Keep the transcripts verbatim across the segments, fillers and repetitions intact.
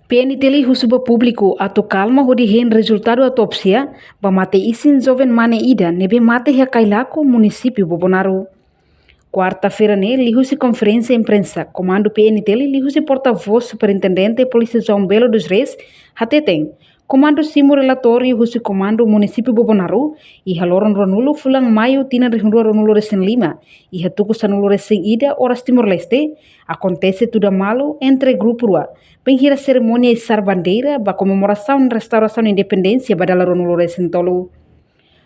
P N T L husu ba públiku atu kalma hodi hein rezultadu autópsia ba mate-isin joven mane ida ne'ebé mate iha Kailaku, munisípiu Bobonaro. Kuarta-feira ne'e, liuhusi konferénsia imprensa, Komandu P N T L liuhusi portavós Superintendente Polísia João Belo dos Reis hateten, komandu simu relatóriu husi Komandu Munisípiu Bobonaro, iha loron ruanulu fulan Maiu tinan rihun rua ruanulu resin lima, iha tuku sanulu resin ida oras Timor-Leste, akontese tuda malu entre grupu rua, bainhira serimónia isar bandeira ba komemorasaun restaurasaun independénsia ba dala ruanulu resin tolu.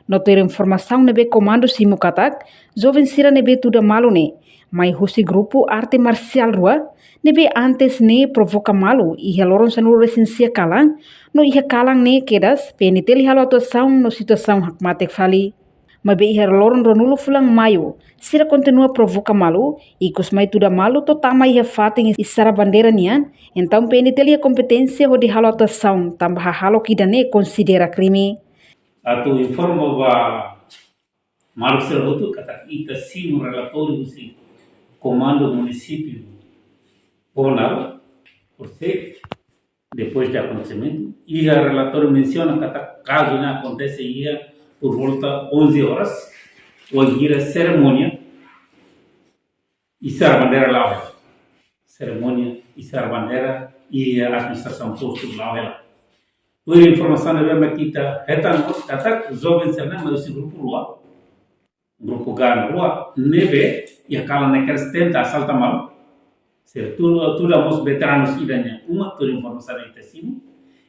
No tuir informasaun ne'ebé komandu simu katak, joven sira ne'ebé tuda malu ne'e mai husi grupu arte marsiál rua, ne'ebé antes ne'e provoka malu iha loron sanulu resin sia kalan, no iha kalan ne'e kedas, P N T L halo atuasaun no situasaun hakmatek fali. Maibé iha loron ruanulu fulan Maiu, sira kontinua provoka malu, ikus mai tuda malu to'o tama iha fatin isar bandeira nian, entaun P N T L iha kompeténsia hodi halo atuasaun, tanba hahalok ida-ne'e konsidera krime. Atu informa ba maluk sira hotu katak ita simu relatóriu husi Komandu Munisípiu Bobonaro, por ser, depois de akontesimentu, iha relatóriu mensiona katak kazu ne'e akontese iha por volta onze horas, wainhira serimónia isar bandeira la'o hela. Serimónia isar bandeira iha administrasaun postu la'o hela. Tuir informasaun ne'ebé mak ita hetan mós katak joven sira-ne'e mai husi grupu rua, grupu gang rua, ne'ebé iha kalan ne'e kedas tenta asalta malu. Sira tuda, tuda mós veteranus ida nian uma, tuir informasaun ita simu.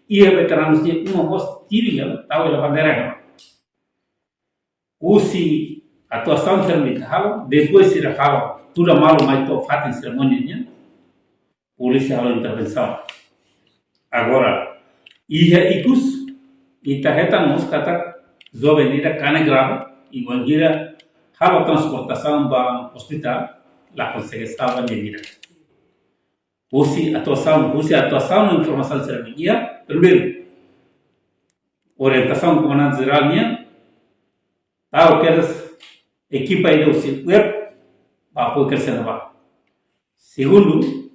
Iha veteranus nian uma mós tiru hela, tau hela bandeira hela. Husi atuasaun sira-ne'e ita halo, depois sira halo tuda malu mai to'o fatin serimónia nian, polísia halo intervensaun. Agora, iha ikus, ita hetan mós katak joven ida kanek grave, i wainhira halo transportasaun ba ospitál, la konsege salva nia vida. Husi atuasaun, husi atuasaun no informasaun sira-ne'e iha, primeiru, orientasaun Komandante Jerál nian, tau kedas ekipa ida husi UEP ba apoiu kedas iha ne'ebá. Segundu,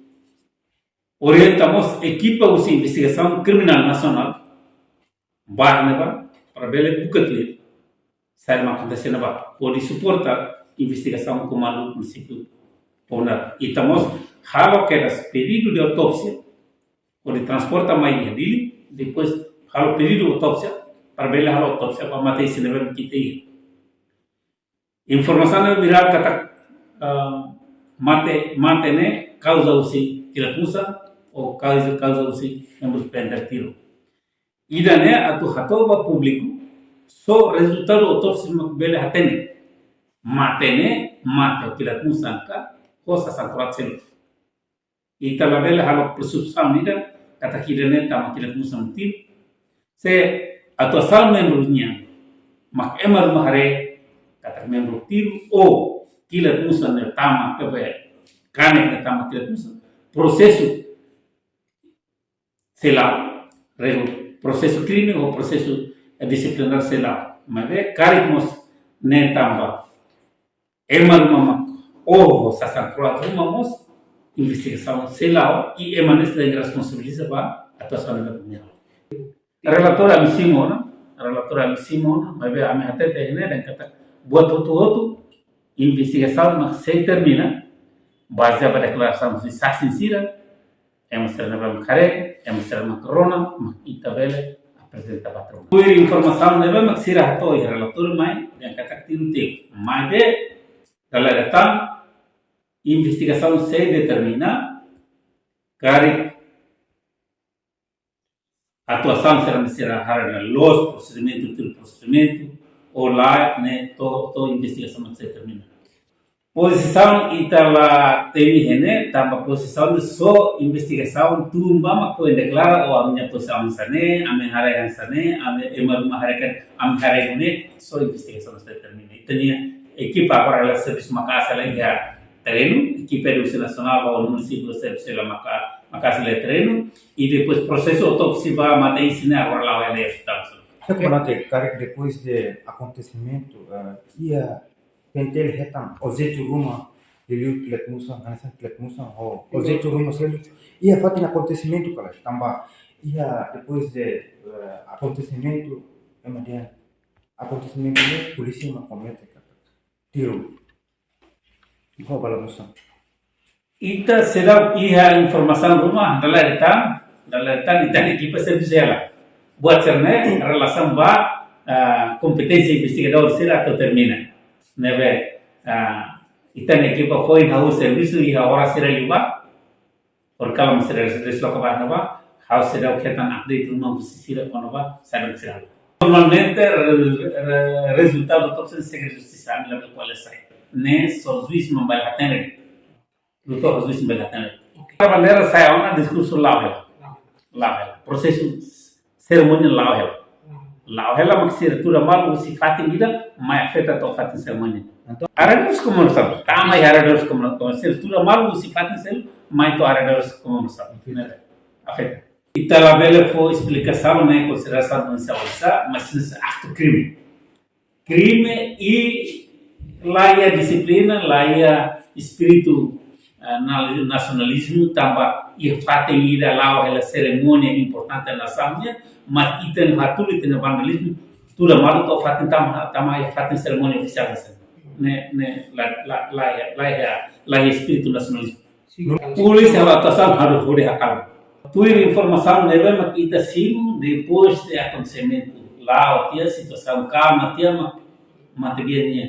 orienta mós ekipa husi investigasaun kriminál nasionál ba iha ne'ebá, para bele buka tuir saida mak akontese iha ne'ebá, hodi suporta investigasaun Komandu Munisípiu Bobonaro. Ita mós halo kedas pedidu de autópsia, hodi transporta mai iha Dili, depois halo pedidu autópsia, para bele halo autópsia ba mate-isin ne'ebé mak ita iha. Informasaun ne'e viral katak, ah, mate, mate ne'e kauza husi kilat-musan, ou kauza, kauza husi membru P N T L tiru. Ida-ne'e atu hato'o ba públiku, só rezultadu autópsia mak bele hatene mate ne'e mate kilat-musan ka ho sasán kro'at seluk. Ita labele halo presunsaun ida katak ida-ne'e tama kilat-musan tiru. Se atuasaun membru nian mak ema ruma haree katak membru tiru ou kilat-musan ne'e tama, kanek ne'e tama kilat-musan, prosesu sei la'o, regu-, prosesu krime ou prosesu, eh, disiplinár sei la'o. Maibé karik mós ne'e tanba ema ruma mak oho sasán kro'at ruma mós, investigasaun sei la'o i ema ne'e sei responsabiliza ba atuasaun ne'ebé mak nia halo. Relatóriu ami simu ona, relatóriu ami simu ona, maibé ami hatete iha ne'e dehan katak buat hotu-hotu investigasaun mak sei termina, bazeia ba deklarasaun husi saksi sira, ema sira ne'ebé mak haree, ema sira mak rona, mak ita bele aprezenta ba tribunál. Tuir informasaun ne'ebé mak sira hato'o iha relatóriu mai, dehan katak tiru tebes. Maibé, dala ida tan, investigasaun sei determina karik atuasaun sira-ne'e sira haree loos prosedimentu, tuir prosedimentu, ou lae, ne'e to'o, to'o investigasaun sei termina. Pozisaun ita la temi iha ne'e, tanba pozisaun ne'e só investigasaun tun ba mak foin deklara, ou ami-nia pozisaun hanesan ne'e, ami haree hanesan ne'e, ami ema ruma haree kanek, ami haree ne'e, só investigasaun sei termina. Ita-nia ekipa agora la servisu maka'as hela iha terrenu, ekipa husi nasionál ou munisípiu servisu hela maka-, maka'as hela iha terrenu, i depois prosesu autópsia ba mate-isin ne'e agora la'o iha ospitál. Oke. Komandante, karik depois de akontesimentu, eh, iha P N T L hetan objetivu ruma liuliu klet musan, hanesan klet musan ho, ho jeitu ruma seluk. Iha fatin akontesimentu karik, tanba iha depois de, eh, akontesimentu, ema dehan akontesimentu ne'e polísia mak komete katak tiru ho bala musan. Ita seidauk iha informasaun ruma, dala ida tan, dala ida tan ita-nia ekipa servisu hela. Buat sira-ne'e relasaun ba, ah, kompeténsia investigadór sira atu determina. Ne'ebé, ah, ita-nia ekipa foin hahú servisu iha oras sira liubá, porkala mak sira desloka ba ne'ebá, ha'u seidauk hetan update ruma husi sira kona-ba saida mak sira halo. Normalmente, re-, re-, rezultadu autópsia segredu justisa, ami labele ko'alia sai. Ne'e só juís mak bele hatene. Doutór, juís mak bele hatene. Oke. Bandeira sai ona, diskursu la'o hela. La'o hela. Prosesu serimónia la'o hela. La'o hela mak sira tuda malu husi fatin ida mai afeta to'o fatin serimónia. Entaun, arredores komemorasaun. Tama iha arredores komemorasaun. Sira tuda malu husi fatin seluk mai to'o arredores komemorasaun. Afeta. Afeta. Ita labele fó esplikasaun ne'e konsiderasaun nu'udar oinsá, mas ne'e aktu krime. Krime i la iha dixiplina, la iha espíritu, ah, na-, nasionalizmu, tanba iha fatin ida la'o hela serimónia importante nasaun nian, mas ita-nia hatún, ita-nia vandalizmu, tuda malu to'o fatin tama, tama iha fatin serimónia ofisiál hanesan. Ne'e, ne'e, la, la, la iha, la iha, la iha espíritu nasionalizmu. Polísia halo atuasaun hodi, hodi haka'as. Tuir informasaun ne'ebé mak ita simu, depois de akontesimentu la'o tiha, situasaun kalma tiha, mak matebian nia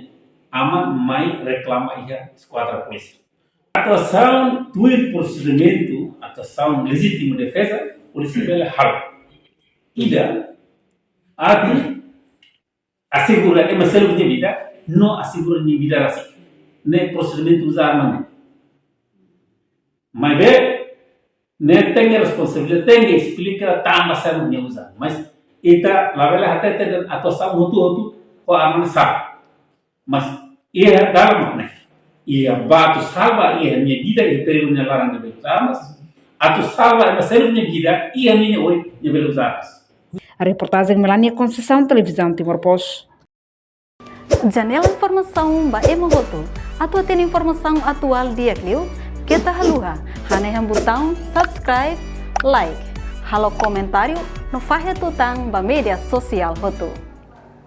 aman mai reklama iha eskuadra polísia. Atuasaun tuir prosedimentu, atuasaun lejítimu defeza, polísia bele halo. Ida, atu asegura ema seluk nia vida, no asegura nia vida rasik. Ne'e prosedimentu uza arma ne'e. Maibé, ne'e tenke responsabiliza, tenke esplika tanba saida mak nia uza. Mas ita labele hatete dehan atuasaun hotu-hotu ho arma ne'e sala. Mas iha dalan mak ne'e. Iha ba atu salva iha nia vida, iha perigu nia laran nia bele uza armas. Atu salva ema seluk nia vida, iha ninia oin nia bele uza armas. Reportajen Melania Conceição, Televizaun Timor Post. Janela informasaun ba ema hotu. Atu hatene informasaun atuál di'ak liu, keta haluha hanehan butaun subscribe, like, halo komentáriu, no fahe tutan ba média sosiál hotu.